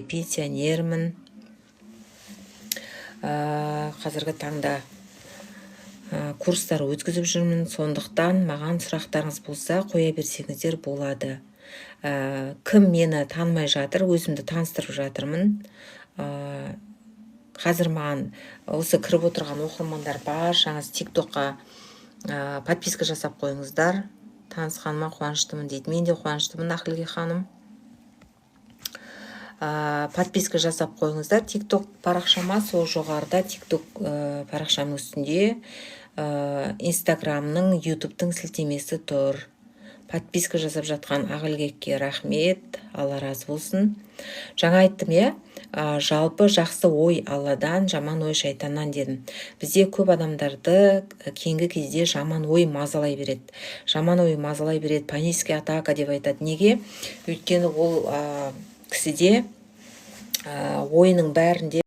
Пенсионермін. Қазіргі таңда курстар өткізіп жүрмін, сондықтан маған сұрақтарыңыз болса, қоя берсеңіздер болады. Кім мені танымай жатыр, өзімді таныстырып жатырмын. Қазір маған осы кіріп отырған оқырмандар, баршаңыз ТикТокқа подписка жасап қойыңыздар. «Танысқаныма қуаныштымын», – дейді. Мен де қуаныштымын, Ақілге ханым. Подписка жасап қойыңыздар ТикТок парақшама. Сол жоғарыда, ТикТок парақшамның үстінде Инстаграмның, Ютубтың сілтемесі тұр. Подписка жасап жатқан Ақілгекке рахмет, Алла разы болсын. Жаңа айттым, иә, жалпы жақсы ой Алладан, жаман ой шайтаннан дедім. Бізде көп адамдарды кейінгі кезде жаман ой мазалай береді, жаман ой мазалай береді, панический атака деп айтады. Неге? Өйткені ол кісіде ойының бәрінде